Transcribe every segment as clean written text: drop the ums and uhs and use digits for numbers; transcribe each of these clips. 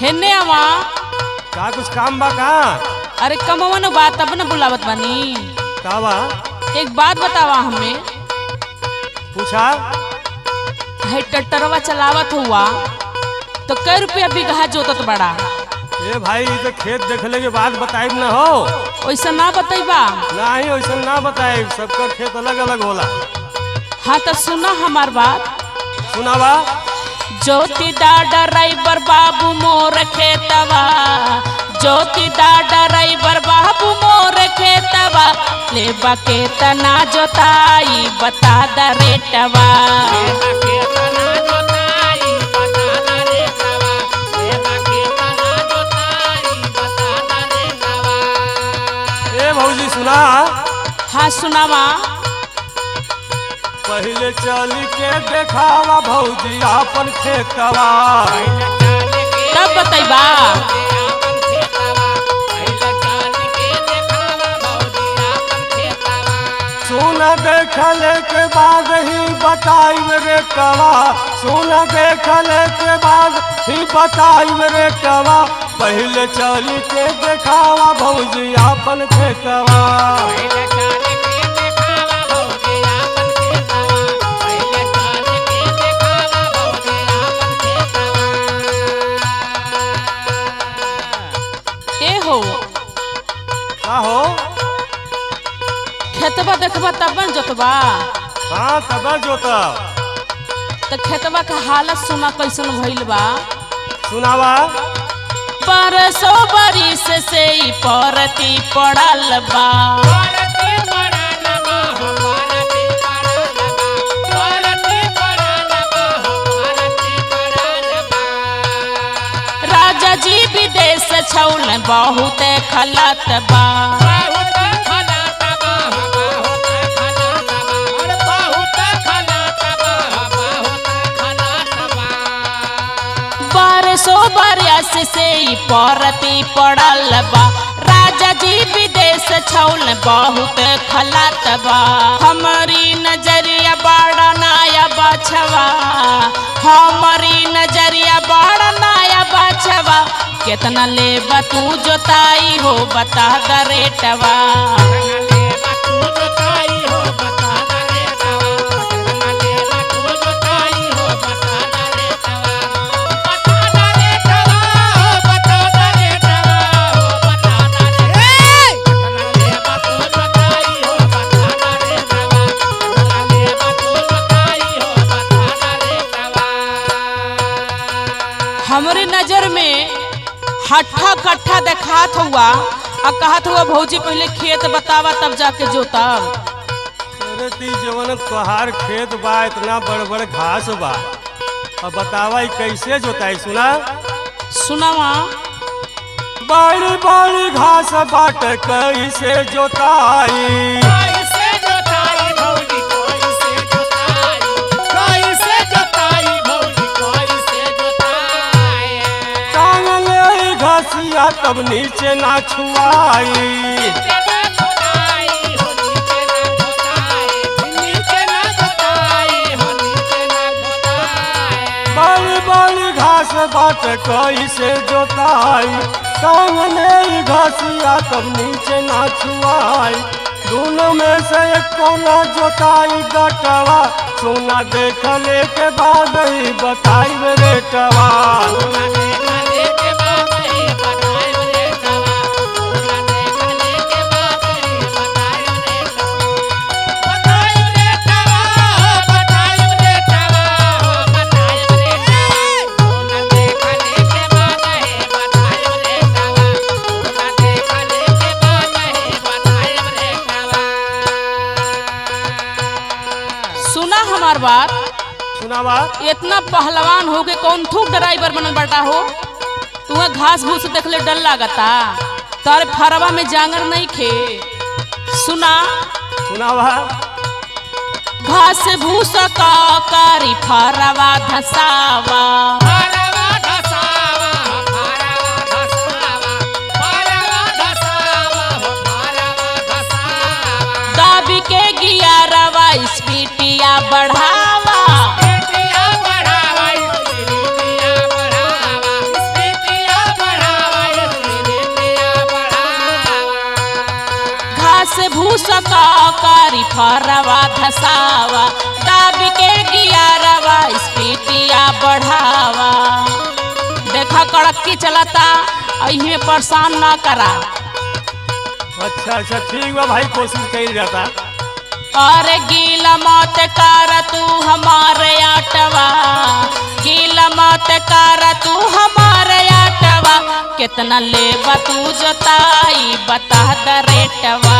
हेने आवा। का कुछ काम बा का? अरे कमवन बात तब न बुलावत बानी। का बा? एक बात बतावा हमें। पूछा। है ट्रैक्टरवा चलावत हुआ तो कै रुपया बीघा जोतत बड़ा? ए भाई, ई तो खेत देखले के बाद बताइब ना हो। वैसा ना बतैबा? नहीं, वैसा ना बताइब, सबका खेत अलग अलग होला। हाँ तो सुना हमार बात। सुनावा। ज्योति दा ड्राइवर बाबू मोर खेतवा, ज्योति दा ड्राइवर बाबू मोर खेतवा, लेबा के तना जोताई बता द रेटवा। ए भौजी सुना। हाँ सुनावा। पहले चल के देखावा भौजी आपन खेतवा। तब बतैबा। सुना देखले के बाद ही बताइब रेटवा, सुना देखले के बाद ही बताइब रेटवा। पहले चल के देखावा भौजी आपन खेतवा। ए हो। का हो? खेतवा देखबा तब न जोतबा। हाँ तब जोता। तो खेतवा का हालत सुना कैसन भइल बा। सुनावा। बरसो बरिस से ई परती पड़ल बा। राजा जी विदेश छौल बहुत खलत बा। बरसो बरस से ई परती पड़ल बा। राजा जी विदेश छौल बहुत खलत बा। हमारी नजरिया बड़ा नाया बछवा, हमारी नजरिया बड़ा नाया बछवा, केतना लेबा तू जोताई हो बता द रेटवा। हमरे नजर में हट्ठा कट्ठा देखात हुआ आ कहत हुआ भौजी पहले खेत बतावा तब जाके जोता। अरे ती जवन तोहार खेत बा इतना बड़ बड़ घास बा, अब बतावा ई कैसे जोताई? सुना। सुनावा। बड़ी बड़ी घास बाट कैसे जोताई? टांगल घासिया तब नीचे ना छुआई। बड़ी बड़ी घास बाट कैसे जोताई? टांगल घासिया तब नीचे ना छुआई। दोनों में से एक कोना जोताई गटवा, सोना देखले के बाद ही बताई रेटवा। सुना हमार बात। सुनावा। इतना पहलवान हो के कौन थूक ड्राइवर बनल बटा हो? तुहा घास भूस देखले डर लागता, तारे फरवा में जांगर नहीं खे। सुना। सुनावा। घास भूस का कारी फरवा धसावा। दाबी के गियारवा स्पीटिया बढ़ावा। बढ़ावा, घुसका कारी फरवा धसावा, दाबी के गियारवा स्पीटिया बढ़ावा। देखा कड़क्की चलता, अही परेशान ना करा। अच्छा अच्छा ठीक बा भाई, कोशिश कईल जाता। अरे गीला मत कर तू हमारे आटवा, गीला मत कर तू हमारे आटवा, कितना लेबा तू जोताई बता द रेटवा।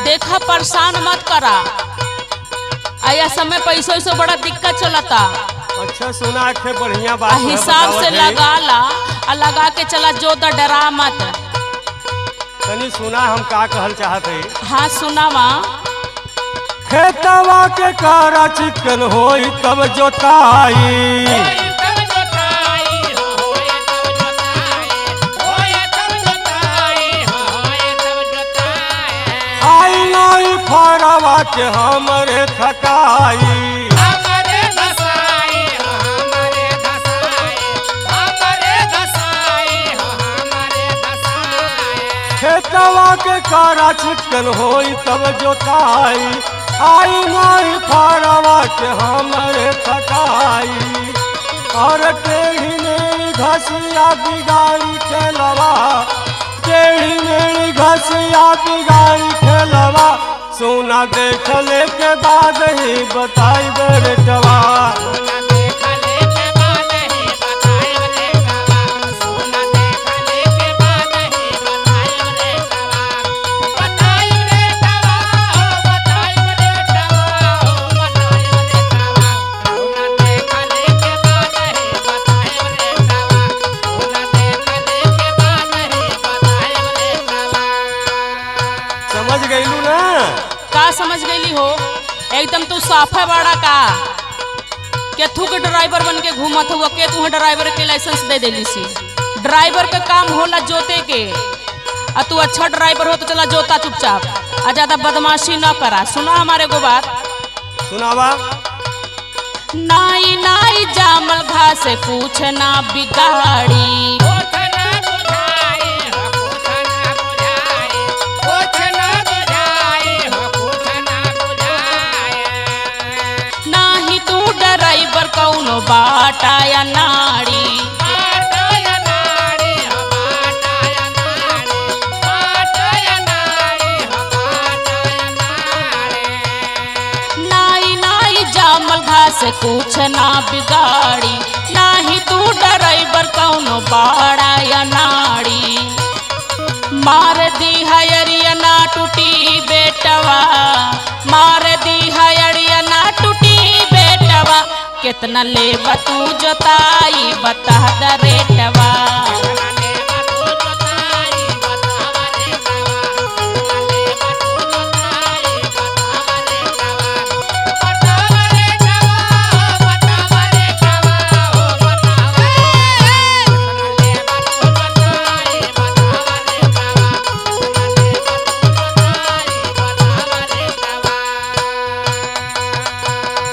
देखा परेशान मत करा, आया समय पैसो वैसो बड़ा दिक्कत चलता। अच्छा सुना के बढ़िया बात आ है, हिसाब से बतावत है। लगा ला, आ लगा के चला जो तो डरा मत। तनी सुना हम का कहल चाहत है। हाँ सुनावा। खेतवा के कारा चिकन होई तब जोताई। आई नाई फरवा के हमरे थकाई। खेतवा के कारा चिकन होई तब जोताई। आई नाई फरवा के हमरे थकाई। और टेढ़ी मेरी घसिया बिगाड़ी खेलवा, टेढ़ी मेरी घसिया बिगाड़ी खेलवा, सोना देखले के बाद ही बताई बेटवा। समझ गईलू ना? का समझ गईली हो? एकदम तू साफे बड़ा का के थू के ड्राइवर बन के घूमत हुआ, के तू ड्राइवर के लाइसेंस दे देली सी। ड्राइवर का काम होला जोते के, आ तू अच्छा ड्राइवर हो तो चला जोता चुपचाप, आ ज्यादा बदमाशी न करा। सुना हमारे को बात। सुनावा। नाई नाई जामल घास कुछ ना बिगाड़ी, नाही तू ड्राइवर कौनो बाटा या नाड़ी। नाई नाई जामल घास कुछ ना बिगाड़ी, नाही तू ड्राइवर कौनो बाड़ा या नाड़ी। मार दी हयरिया ना टूटी बेटवा, मार दी हयरिया ना टूटी बेटवा, कितना लेबा तू जोताई बता द रेटवा।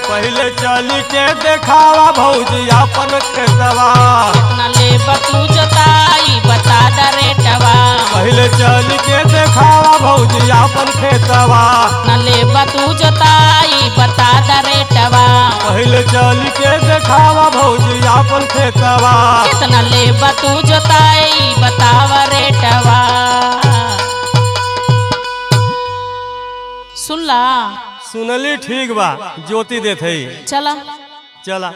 पहले चल के देखावा भौजी अपन खेतवा। कितना लेबा तू जोताई बता द रेटवा। पहले चल के देखावा भौजी अपन खेतवा। कितना लेबा तू जोताई बता द रेटवा। पहले चल के देखावा भौजी अपन खेतवा। कितना लेबा तू जोताई बतावा रेटवा। सुन ला। सुनली ठीक बा, ज्योति देते चला। चला।